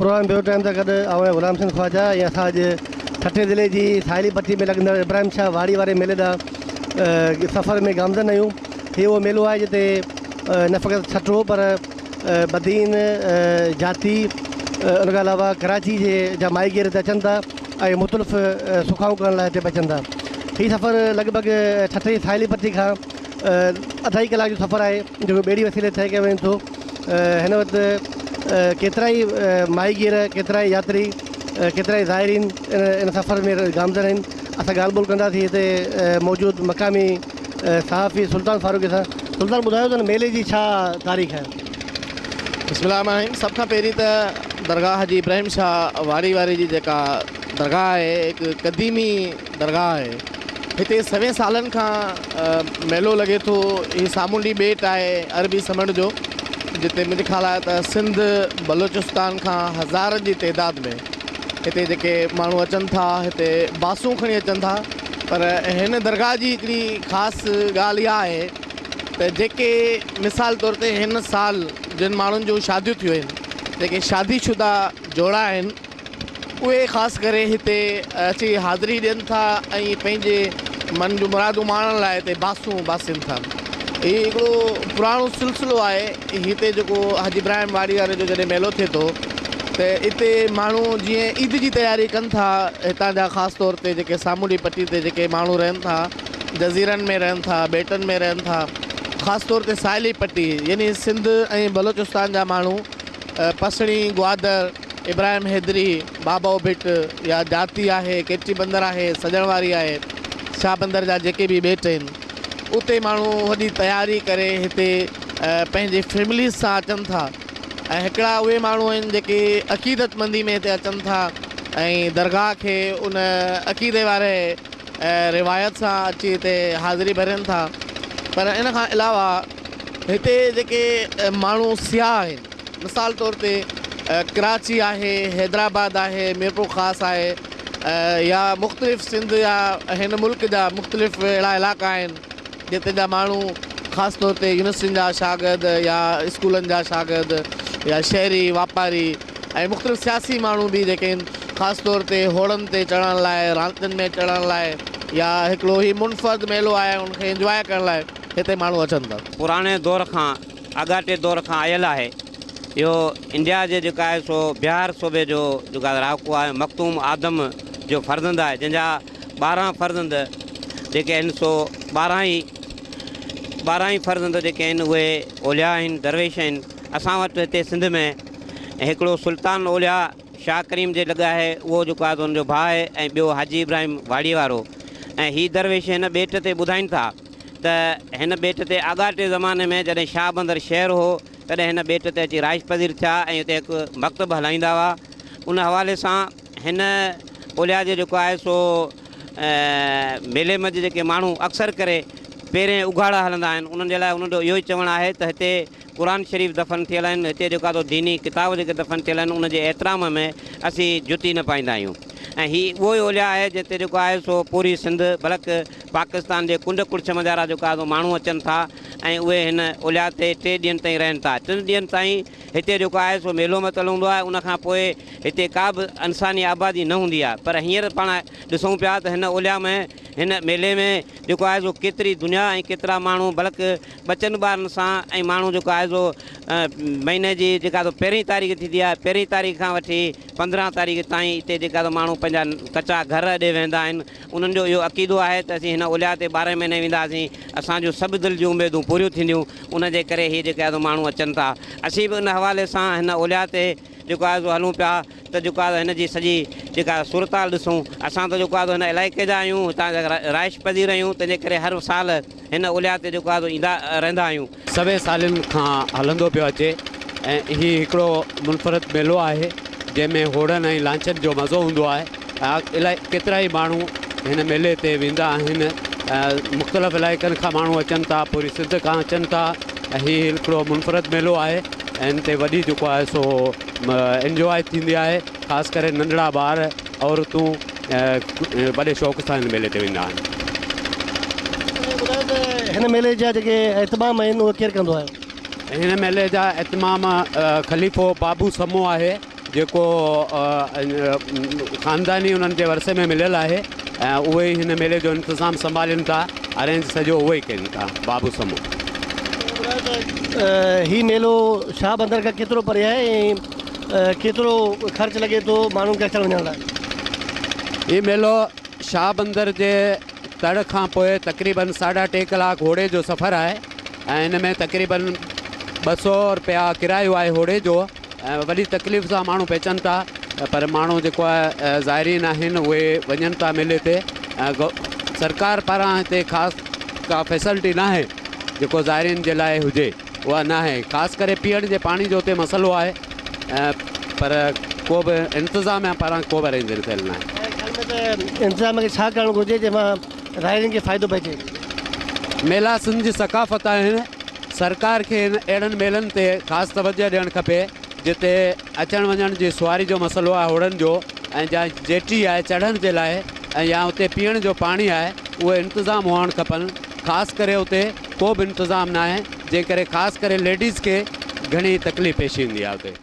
Programme bureau time سان گڏ آئون آهيان غلام حسين خواجه ۽ اسان اڄ ٺٽي ضلعي جي ساحلي پٽي ۾ لڳندڙ ابراهيم شاهه واڙي واري ميلي ڏانهن سفر ۾ گامزن آهيون. هي اهو ميلو آهي جتي نه فقط ٺٽو پر بدين، جاتي ان کان علاوه ڪراچي جي جا ماهيگير هتي اچن ٿا ۽ مختلف سکائون ڪرڻ لاء هتي به اچن ٿا. هي سفر لڳ ڀڳ ٺٽي جي ساحلي پٽي کان اڍائي ڪلاڪ جو سفر آهي جيڪو ٻيڙي وسيلي طئي ڪيو وڃي ٿو. هن وقت ڪيترائي ماهيگير، ڪيترائي ياتري، ڪيترائي زائرين ان سفر ۾ گامزن آهن. اسان ڳالهه ٻولهه ڪنداسين هتي موجود مقامي صحافي سلطان فاروقي سان. سلطان ٻڌايو ته هن ميلي جي ڇا تاريخ آهي؟ بسم الله الرحمن الرحيم سڀ کان پهرين ته درگاهه حاجي ابراهيم شاهه واڙي واري جي جيڪا درگاهه آهي هڪ قديمي درگاهه آهي هتي سوين سالن کان ميلو لڳي ٿو هي سامونڊي ٻيٽ آهي عربي سمنڊ جو جتي منهنجي خيال آهي ته سنڌ بلوچستان کان هزارن جي تعداد ۾ هتي جيڪي ماڻهو اچن ٿا هتي باسون کڻي اچن ٿا پر هن درگاهه جي هڪڙي خاص ڳالهه اها آهي ته جيڪي مثال طور تي هن سال جن ماڻهن جون شاديون ٿيون آهن جيڪي شادي شده جوڙا آهن اهي خاص ڪري هتي اچي حاضري ڏين ٿا ۽ پنهنجي من جون مرادون ماڻڻ لاء هتي باسون باسين ٿا. هي هڪڙو پراڻو سلسلو آهي. هتي جيڪو حاجي ابراهيم واڙي واري جو جڏهن ميلو ٿئي ٿو ته اتي ماڻهو جيئن عيد جي تياري ڪن ٿا هتان جا خاص طور تي جيڪي سامونڊي پٽي تي جيڪي ماڻهو رهن ٿا جزيرن ۾ رهن ٿا ٻيٽن ۾ رهن ٿا خاص طور تي ساحلي پٽي يعني سنڌ ۽ بلوچستان جا ماڻهو پسڻي، گوادر، ابراهيم حيدري، بابو ڀٽ يا جاتي آهي، ڪيٽي بندر آهي، سڄڻ واري آهي، شاهه بندر جا جيڪي به ٻيٽ آهن اتي ماڻهو وڏي تياري ڪري هتي پنهنجي فيمليز سان اچن ٿا ۽ هڪڙا اهي ماڻهو آهن جيڪي عقيدتمندي ۾ هتي اچن ٿا ۽ درگاهه کي ان عقيدي واري روايت سان اچي هتي حاضري ڀرين ٿا پر ان کان علاوه هتي جيڪي ماڻهو سياح آهن مثال طور تي ڪراچي آهي، حيدرآباد آهي، ميرپورخاص آهي يا مختلف سنڌ يا هن ملڪ جا مختلف اهڙا علائقا آهن جتي جا ماڻهو خاص طور تي يونيورسٽين جا شاگرد يا اسڪولن جا شاگرد يا شهري واپاري ۽ مختلف سياسي ماڻهو به جيڪي آهن خاص طور تي هوڙن تي چڙهڻ لاء راندين ۾ چڙهڻ لاء يا هڪڙو هي منفرد ميلو آهي ان کي انجواء ڪرڻ لاء هتي ماڻهو اچن ٿا. پراڻي دور کان آڳاٽي دور کان آيل آهي. اهو انڊيا جي جيڪو آهي سو بهار صوبي جو جيڪو آهي رهاڪو آهي مخدوم آدم جو فرزند آهي جنهن جا 12 فرزند جيڪي آهن سو 12 ئي 12 ئي فرزند جيڪي آهن اهي اولياء آهن درويش آهن اسان وٽ هتي سنڌ ۾ هڪڙو سلطان اولياء شاهه ڪريم جي لڳ آهي اهو جيڪو آهي سو ان جو ڀاء آهي ۽ ٻيو حاجي ابراهيم واڙي وارو ۽ هي درويش هن ٻيٽ تي ٻڌائين ٿا ته هن ٻيٽ تي آڳاٽي زماني ۾ جڏهن شاهه بندر شهر هو تڏهن هن ٻيٽ تي اچي رهائش پذير ٿيا ۽ اتي هڪ مڪتب هلائيندا هئا. ان حوالي سان هن اولياء جو جيڪو آهي سو ميلي منجهه جيڪي ماڻهو اڪثر ڪري پيرين اگهاڙا هلندا آهن انهن جي لاء انهن جو اهو ئي چوڻ آهي ته هتي قرآن شريف دفن ٿيل آهن، هتي جيڪو آهي سو ديني ڪتاب جيڪي دفن ٿيل آهن ان جي احترام ۾ اسين جتي نه پائيندا آهيون ۽ هي اهو ئي اولياء آهي جتي جيڪو آهي سو پوري سنڌ بلڪ پاڪستان جي ڪنڊ ڪڙڇ منجهارا جيڪو آهي سو ماڻهو اچن ٿا ۽ اهي هن اولياء تي ٽي ڏينهن تائين رهن ٿا ٽن ڏينهن تائين هتي جيڪو آهي سو ميلو متل هوندو آهي ان کان پوء هتي ڪا به انساني آبادي نه هوندي آهي پر هينئر پاڻ ڏسون پيا ته هن اولياء ۾ هن ميلي ۾ جيڪو آهي سو ڪيتري دنيا ۽ ڪيترا ماڻهو بلڪ ٻچن ٻارن سان ۽ ماڻهو جيڪو آهي سو مهيني جي جيڪا سو پهرين تاريخ ٿيندي آهي پهرين تاريخ کان وٺي 15 تاريخ تائين اتي جيڪا سو ماڻهو پنهنجا ڪچا گهر اڏي ويهندا آهن انهن جو اهو عقيدو آهي ته اسين هن اولياء تي 12 مهيني وينداسين اسان جون سڀ دل جون اميدون پوريون ٿينديون ان جي ڪري هي جيڪي آهي سو ماڻهو اچن ٿا اسين به ان حوالي سان هن اولياء تي جيڪو آهي سو هلون پيا ته جيڪو آهي هن جي سڄي جيڪا صورتحال ڏسون. اسان ته جيڪو آهي سو هن علائقي جا آهيون، هتان جا رهائش پذير آهيون، تنهن جي ڪري هر سال هن اولياء تي جيڪو آهي سو ايندا رهندا آهيون. سوين سالن کان هلندو پيو اچي ۽ هي هڪڙو منفرد ميلو آهي جنهن ۾ هوڙن ۽ لانچن جو مزو هوندو آهي ۽ الائي ڪيترائي ماڻهو هن ميلي تي ويندا آهن مختلف علائقن کان ماڻهو اچن ٿا پوري سنڌ کان اچن ٿا ۽ هي هڪڙو منفرد ميلو آهي ۽ هن تي وڏي جيڪو آهي سو انجواء ٿيندي آهي خاص ڪري ننڍڙا ٻار عورتون وڏي شوق سان هن ميلي تي ويندا آهن. ٻڌايو ته هن ميلي جا جيڪي اهتمام آهن اهي ڪير ڪندو آهي؟ هن ميلي جا اهتمام خليفو بابو سمو آهي. جيڪو خانداني انهن کي ورثي ۾ مليل آهي ۽ اهي ئي هن ميلي جو انتظام سنڀالين ٿا، ارينج سڄو اهي ئي ڪن ٿا. بابو سمون. هي ميلو شاهه بندر کان ڪيترو پري آهي ۽ ڪيترو خرچ لڳي ٿو ماڻهن کي اچڻ وڃڻ لاء؟ هي ميلو شاهه بندر جي تڙ کان پوء تقريبن ساڍا ٽي ڪلاڪ هوڙي جو سفر آهي ۽ هن ۾ تقريبن 200 رپيا ڪرايو آهي هوڙي جو ۽ وڏي تڪليف سان ماڻهو پهچن ٿا پر ماڻهو جيڪو آهي زائرين آهن اهي وڃن ٿا ميلي تي ۽ سرڪار پاران هتي خاص ڪا فيسلٽي ناهي جيڪو زائرين جي لاء هجي اها ناهي خاص ڪري پيئڻ جي پاڻي جو اتي مسئلو آهي پر ڪو به انتظاميا پاران ڪو به ارينجمينٽ ٿيل ناهي. تنهنجي خيال ۾ ته انتظاميا کي ڇا ڪرڻ گهرجي جنهن مان زائرين کي فائدو پهچي؟ ميلا سنڌ جي ثقافت آهن سرڪار کي اهڙن ميلن تي خاص توجهه ڏيڻ کپي جتي اچڻ وڃڻ جي سواري جو مسئلو آهي هوڙن جو ۽ جا جيٽي آهي چڙهڻ جي لاء ۽ يا اتي پيئڻ جو پاڻي آهي اهي انتظام هئڻ کپن خاص ڪري اتي ڪو به انتظام ناهي جنهن ڪري خاص ڪري ليڊيز کي گهڻي تڪليف پيش ايندي آهي اتي.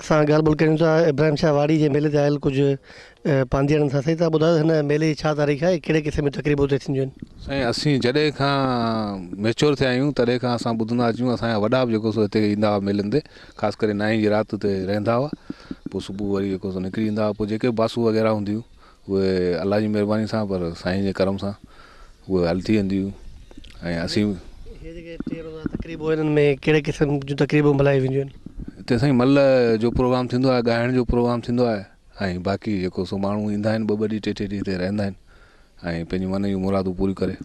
اسان ڳالهه ٻولهه ڪريون ٿا ابراهيم شاهه واڙي جي ميلي تي آيل ڪجهه پانڌيئڙن سان. سائين توهان ٻڌايو هن ميلي جي ڇا تاريخ آهي ۽ ڪهڙي قسم جون تقريبون اتي ٿينديون آهن؟ سائين اسين جڏهن کان ميچور ٿيا آهيون تڏهن کان اسان ٻڌندا اچون اسان جا وڏا به جيڪو سو هتي ايندا هئا ميلن تي خاص ڪري نائين جي رات اتي رهندا هئا پوء صبح وري جيڪو سو نڪري ايندا هئا پوء جيڪي به باسون وغيره هونديون اهي الله جي مهرباني سان پر سائين جي ڪرم سان اهي حل ٿي وينديون ۽ اسين. هي جيڪي ٽي روزا تقريبون آهن انهن ۾ ڪهڙي قسم جون تقريبون ملهايون وينديون آهن؟ هتي سائين ملهه جو پروگرام ٿيندو آهي، ڳائڻ جو پروگرام ٿيندو آهي ۽ باقي جيڪو سو ماڻهو ايندا آهن ٻه ٻه ڏينهن ٽي ٽي ڏينهن هتي رهندا آهن ۽ پنهنجي من جون مرادون پوريون ڪري.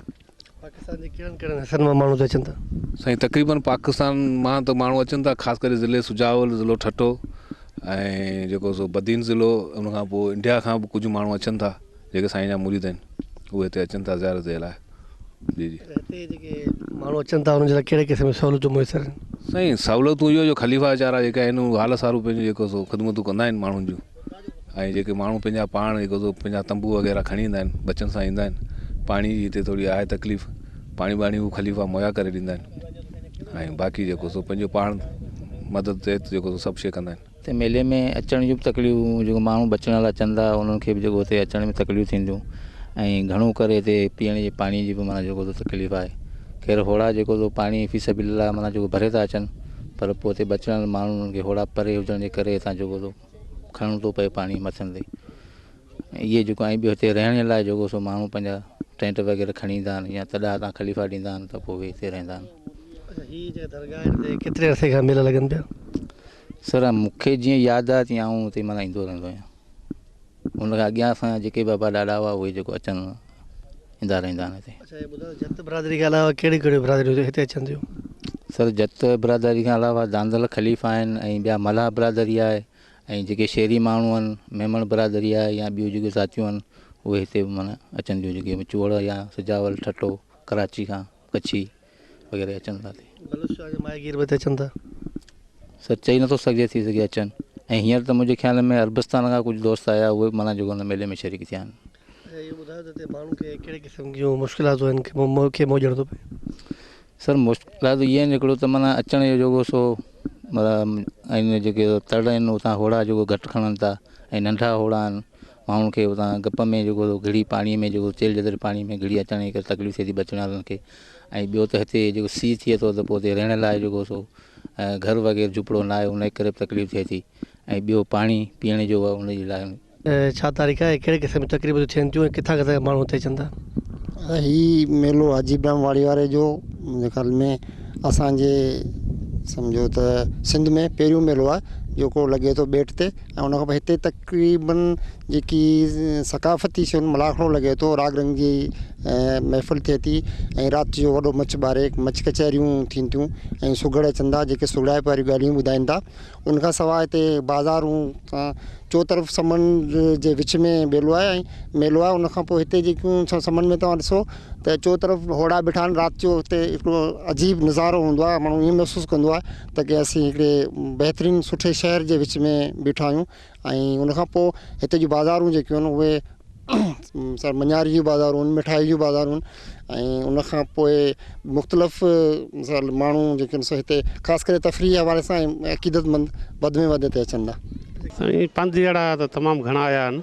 پاڪستان جي ڪهڙن ڪهڙن حصن مان ماڻهو هتي اچن ٿا؟ سائين تقريبن پاڪستان مان ته ماڻهو اچن ٿا خاص ڪري ضلعي سجاول ضلعو ٺٽو ۽ جيڪو سو بدين ضلعو ان کان پوء انڊيا کان به ڪجهه ماڻهو اچن ٿا جيڪي سائين جا مريد آهن اهي هتي اچن ٿا زيارت جي لاء جي جي. هتي جيڪي ماڻهو اچن ٿا انهن جي لاء ڪهڙي قسم جون سهولتون ميسر آهن؟ سائين سهولتون اهو جو خليفا ويچارا جيڪي آهن اهي حال سارو پنهنجو جيڪو سو خدمتون ڪندا آهن ماڻهن جون ۽ جيڪي ماڻهو پنهنجا پاڻ جيڪو سو پنهنجا تنبو وغيره کڻي ايندا آهن ٻچن سان ايندا آهن پاڻي جي هتي ٿوري آهي تڪليف پاڻي ٻاڻي هو خليفا مهيا ڪري ڏيندا آهن ۽ باقي جيڪو سو پنهنجو پاڻ مدد تحت جيڪو سو سڀ شيء ڪندا آهن. هتي ميلي ۾ اچڻ جون به تڪليفون جيڪو ماڻهو بچڻ لاء اچن ٿا انهن کي به جيڪو هتي اچڻ ۾ تڪليف ٿينديون ۽ گهڻو ڪري هتي پيئڻ جي پاڻي جي به معنيٰ جيڪو سو تڪليف آهي خير هوڙا جيڪو سو پاڻي في سبيل الله معنيٰ جيڪو ڀري ٿا اچن پر پوء هتي بچڻ ماڻهن انهن کي هوڙا پري هجڻ جي ڪري هتان جيڪو سو کڻڻو ٿو پئي پاڻي مٿن تي اهي جيڪو ۽ ٻيو هتي رهڻ جي لاء جيڪو سو ماڻهو پنهنجا ٽينٽ وغيره کڻي ايندا آهن يا تڏا هتان خليفا ڏيندا آهن ته پوء اهي هتي رهندا آهن. اڇا هي جيڪا درگاهه آهي هتي ڪيتري عرصي کان ميلا لڳن پيا؟ سر مون کي جيئن ياد آهي تيئن آئون هتي معنيٰ ايندو رهندو آهيان ان کان اڳيان اسان جا جيڪي بابا ڏاڏا هئا اهي جيڪو اچن ايندا رهندا آهن هتي. اڇا هي ٻڌايو جت برادري کان علاوه ڪهڙيون ڪهڙيون برادريون هتي اچن ٿيون؟ سر جت برادري کان علاوه دانڌل خليفا آهن ۽ ٻيا ملاح برادري آهي ۽ جيڪي شهري ماڻهو آهن، ميمڻ برادري آهي يا ٻيون جيڪي ذاتيون آهن اهي هتي معنيٰ اچن ٿيون جيڪي چوهڙ يا سجاول، ٺٽو، ڪراچي کان ڪڇي وغيره اچن ٿا هتي. بلوچستان جا ماهيگير به هتي اچن ٿا؟ سر چئي نٿو سگهجي ٿي سگهي اچن ۽ هينئر ته منهنجي خيال ۾ عربستان کان ڪجهه دوست آيا اهي به معنيٰ جيڪو هن ميلي ۾ شريڪ ٿيا آهن. اڇا اهو ٻڌايو ته هتي ماڻهن کي ڪهڙي قسم جون مشڪلاتون آهن کي منهن ڏيڻو ٿو پئي؟ سر مشڪلات اهي آهن هڪڙو ته معنيٰ اچڻ جو جيڪو سو معنيٰ جيڪي تڙ آهن اتان هوڙا جيڪو گهٽ کڻن ٿا ۽ ننڍا هوڙا آهن ماڻهن کي اتان گپ ۾ جيڪو سو گهڙي پاڻي ۾ جيڪو چيلهه جيتري پاڻي ۾ گهڙي اچڻ جي ڪري تڪليف ٿئي ٿي بچڻ وارن کي ۽ ٻيو ته هتي جيڪو سيء ٿئي ٿو ته پوء هتي رهڻ لاء جيڪو سو گهر وغيره جهوپڙو نه آهي ان جي ڪري به تڪليف ٿئي ٿي ۽ ٻيو پاڻي پيئڻ جو ان جي لاء ڇا تاريخ آهي، ڪهڙي قسم جون تقريبون ٿين ٿيون ۽ ڪٿان ڪٿان جا ماڻهو هتي اچن ٿا؟ هي ميلو حاجي ابراهيم واڙي واري جو منهنجي خيال ۾ اسان جي سمجهو ته سنڌ ۾ پهريون ميلو آهي جيڪو لڳي ٿو ٻيٽ تي ۽ ان کان پوء هتي تقريبن جيڪي ثقافتي شيون ملاکڙو لڳي ٿو راڳ رنگ جي محفل ٿئي ٿي ۽ رات جو وڏو مچ ٻاري مچ ڪچهريون ٿين ٿيون ۽ سگهڙ اچن ٿا جيڪي سگهڙائپ واريون ڳالهيون ٻڌائين ٿا ان کان سواء هتي بازارون چوطرف سمنڊ جي وچ ۾ ٻيلو آهي ۽ ميلو آهي ان کان پوء هتي جيڪيون سمنڊ ۾ توهان ڏسو ته چوطرف هوڙا بيٺا آهن رات جو هتي هڪڙو عجيب نظارو هوندو آهي ماڻهو ائين محسوس ڪندو آهي ته ڪي اسين هڪڙي بهترين سٺي شهر جي وچ ۾ بيٺا آهيون ۽ ان کان پوء هتي جون بازارون جيڪيون آهن اهي مثال مڃاري جون بازارون آهن، مٺائي جون بازارون آهن ۽ ان کان پوء مختلف مثال ماڻهو جيڪي آهن سو هتي خاص ڪري تفريحي حوالي سان ۽ عقيدتمند وڌ ۾ وڌ هتي اچن ٿا. سائين پانڌيئڙا ته تمام گهڻا آيا آهن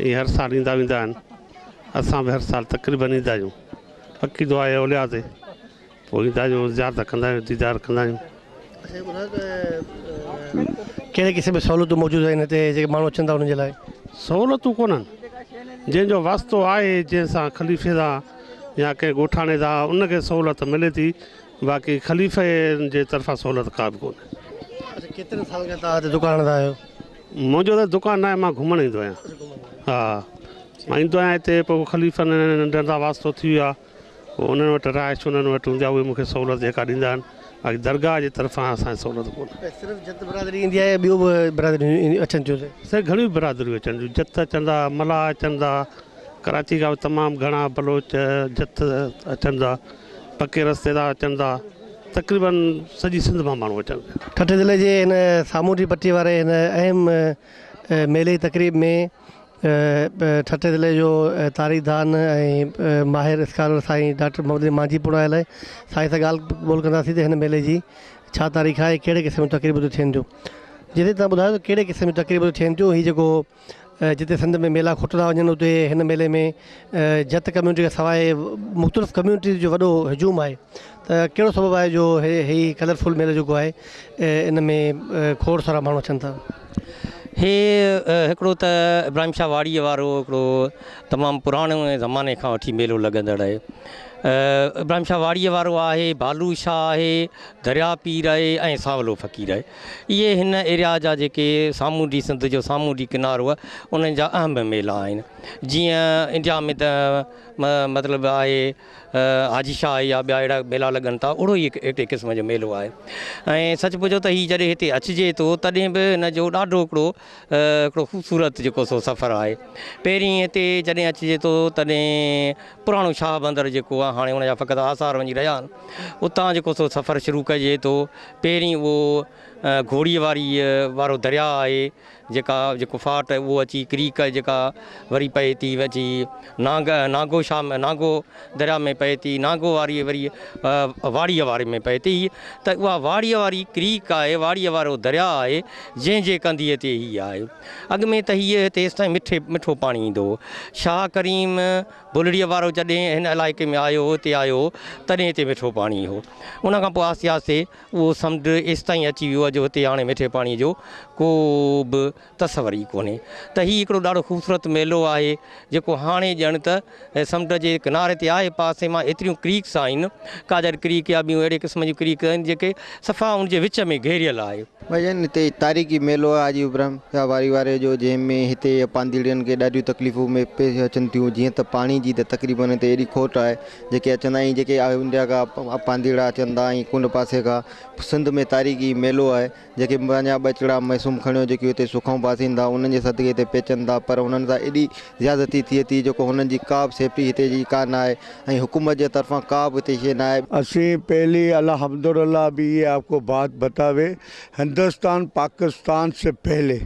۽ هر سال ايندا ويندا آهن اسان به هر سال تقريبن ايندا آهيون عقيدو آهي اولياء تي پوء ايندا آهيون زيارت ڪندا آهيون ديدار ڪندا آهيون. اڇا ٻڌايو ته ڪهڙي قسم جون سهولتون موجود آهن هتي جيڪي ماڻهو اچن ٿا انهن جي لاء؟ سهولتون ڪونهن جنهن جو واسطو آهي جنهن سان خليفي سان يا ڪنهن ڳوٺاڻي سان ان کي سهولت ملي ٿي باقي خليفي جي طرفان سهولت ڪا به ڪونهي. اڇا ڪيترن سالن کان توهان هتي دڪان هڻندا آهيو؟ منهنجو ته دڪان ناهي مان گهمڻ ايندو آهيان ها مان ايندو آهيان هتي پوء خليفن ننڍن سان واسطو ٿي ويو آهي پوء انهن وٽ رهائش انهن وٽ هوندي آهي اهي مون کي سهولت جيڪا ڏيندا آهن باقي درگاهه جي طرفان اسان کي سهولت ڪونهي. صرف جت برادري ايندي آهي يا ٻيون به برادريون اچن ٿيون اتي؟ سائين گهڻيون برادريون اچن ٿيون جت اچن ٿا ملاح اچن ٿا ڪراچي کان به تمام گهڻا بلوچ جت اچن ٿا پڪي رستي تان اچن ٿا تقريبن سڄي سنڌ مان ماڻهو اچن ٿا. ٺٽي ضلعي جي هن سامونڊي پٽي واري هن اهم ميلي جي تقريب ۾ ٺٽي ضلعي جو تاريخدان ۽ ماهر اسڪالر سائين ڊاڪٽر محمد علي مانجهي پڻ آيل آهي سائين سان ڳالهه ٻولهه ڪنداسين ته هن ميلي جي ڇا تاريخ آهي ڪهڙي قسم جون تقريبون ٿين ٿيون جتي تان ٻڌايو ته ڪهڙي قسم جون تقريبون ٿين ٿيون هي جيڪو جتي سنڌ ۾ ميلا کٽندا وڃن اتي هن ميلي ۾ جت ڪميونٽي کان سواء مختلف ڪميونٽيز جو وڏو هجوم آهي ته ڪهڙو سبب آهي جو هي ڪلرفل ميلو جيڪو آهي ان ۾ کوڙ سارا ماڻهو اچن ٿا. هي هڪڙو ته ابراهيم شاهه واڙيء وارو هڪڙو تمام پراڻي زماني کان وٺي ميلو لڳندڙ آهي. ابراهيم شاهه واڙيء وارو آهي، بالو شاهه آهي، درياء پير آهي ۽ سانولو فقير آهي. اهي هن ايريا جا جيڪي سامونڊي سنڌ جو سامونڊي ڪنارو آهي انهن جا اهم ميلا آهن. جيئن انڊيا ۾ ته مطلب آهي حاجي شاهه يا ٻيا اهڙا ميلا لڳن ٿا اهڙو ئي هڪڙي قسم جو ميلو آهي ۽ سچ پڇو ته هي جڏهن هتي اچجي ٿو تڏهن به هن جو ڏاڍو هڪڙو هڪڙو خوبصورت جيڪو سو سفر آهي پهرين هتي جڏهن اچجي ٿو تڏهن پراڻو شاهه بندر جيڪو آهي هاڻي ان جا فقط آثار وڃي رهيا آهن اتان جيڪو سو سفر شروع ڪجي ٿو پهرين اهو گهوڙي واري وارو درياء آهي جيڪا جيڪو ڦاٽ اهو اچي ڪريڪ جيڪا وري پئي ٿي اچي نانگ نانگو شاهه نانگو درياء ۾ پئي ٿي نانگو واري وري واڙيء واري ۾ پئي ٿي ته اها واڙيء واري ڪريڪ آهي واڙيء وارو درياء آهي جنهن جي ڪنڌيء تي هي آهي اڳ ۾ ته هيء تيستائين مٺي مٺو پاڻي ايندو هو شاهه ڪريم بلڙيء وارو جڏهن هن علائقي ۾ آيو هو هتي آيو هو تڏهن هتي مٺو پاڻي هو ان کان پوء آهستي آهستي اهو سمنڊ ايستائين اچي ويو آهي جو هتي هاڻي مٺي پاڻي جو ڪو به تصور ئي ڪونهي ته هي هڪڙو ڏاڍو خوبصورت ميلو آهي جيڪو هاڻي ڄڻ ته سمنڊ جي ڪناري تي آهي پاسي مان ايتريون ڪريڪس آهن ڪاجر ڪريڪ يا ٻيون اهڙي قسم جون ڪريڪ آهن جيڪي صفا ان جي وچ ۾ گهيريل آهي. ڀائيجان هتي تاريخي ميلو آهي حاجي ابراهيم شاهه واري واري جو جنهن ۾ هتي پانڌيئڙين کي ڏاڍيون تڪليفون پيش اچن ٿيون جيئن ته پاڻي جي ته تقريبن هتي ايڏي کوٽ آهي جيڪي اچندا ۽ جيڪي انڊيا کان پانڌيئڙا اچن ٿا ۽ ڪنڊ پاسي کان سنڌ ۾ تاريخي ميلو آهي جيڪي پنهنجا ٻچڙا معصوم کڻيو جيڪي اتي سکائون پاسين ٿا انهن جي صدقي هتي پهچن ٿا پر انهن سان ايڏي زيادتي ٿئي ٿي جيڪو هنن جي ڪا به سيفٽي هتي جي ڪا نه آهي ۽ حڪومت جي طرفان ڪا به هتي شيء نه آهي. اسين پهلي الحمدالله ابي يي آپ ڪو بات بتاوي هندستان پاڪستان سي پهلي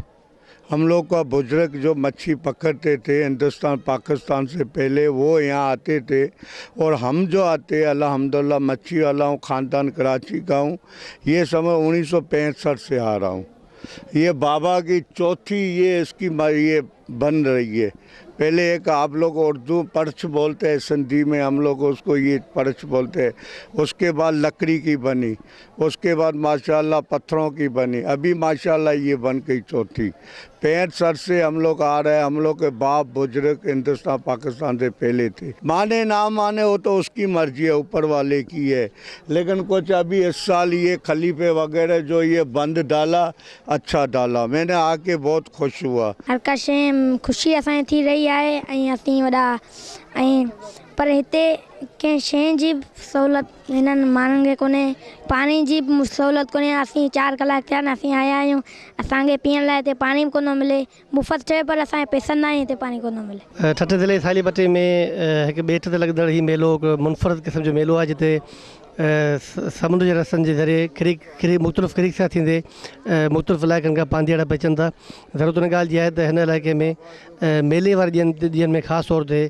हम लोग का बुजुर्ग जो मच्छी पकड़ते थे हिंदुस्तान पाकिस्तान से पहले वो यहाँ आते थे और हम जो आते हैं अल्हम्दुलिल्लाह मच्छी वाला हूँ, ख़ानदान कराची का हूँ। ये समय 1965 से आ रहा हूँ। ये बाबा की चौथी ये इसकी ये बन रही है। पहले एक आप लोग उर्दू पर्च बोलते हैं, सिंधी में हम लोग उसको ये पर्च बोलते हैं। उसके बाद लकड़ी की बनी, उसके बाद माशाल्लाह पत्थरों की बनी, अभी माशाल्लाह ये बन गई चौथी। 65 से हम लोग आ रहे हैं। हम लोग के बाप बुजुर्ग हिंदुस्तान पाकिस्तान से पहले थे। माने ना माने वो तो उसकी मर्जी है, ऊपर वाले की है। लेकिन कुछ अभी इस साल ये खलीफे वगैरह जो ये बंद डाला, अच्छा डाला, मैंने आके बहुत खुश हुआ। हर का शइ में ख़ुशी असांखे थी रही आहे ऐं असीं वॾा ऐं پر هتي ڪنهن شيء جي به سهولت هنن ماڻهن کي ڪونهي، پاڻي جي به سهولت ڪونهي، اسين چار ڪلاڪ ٿيا آهن اسين آيا آهيون، اسان کي پيئڻ لاء هتي پاڻي به ڪونه ٿو ملي، مفت ٺهي پر اسان کي پئسن تائين هتي پاڻي ڪونه ٿو ملي. ٺٽي ضلعي جي ساحلي پٽي ۾ هڪ ٻيٽ تي لڳندڙ هي ميلو هڪ منفرد قسم جو ميلو آهي جتي سمنڊ جي رستن جي ذريعي کريڪ کريڪ مختلف کريڪ سان ٿيندي مختلف علائقن کان پانڌيئڙا پهچن ٿا. ضرورت ان ڳالهه جي آهي ته هن علائقي ۾ ميلي واري ڏينهن ۾ خاص طور تي.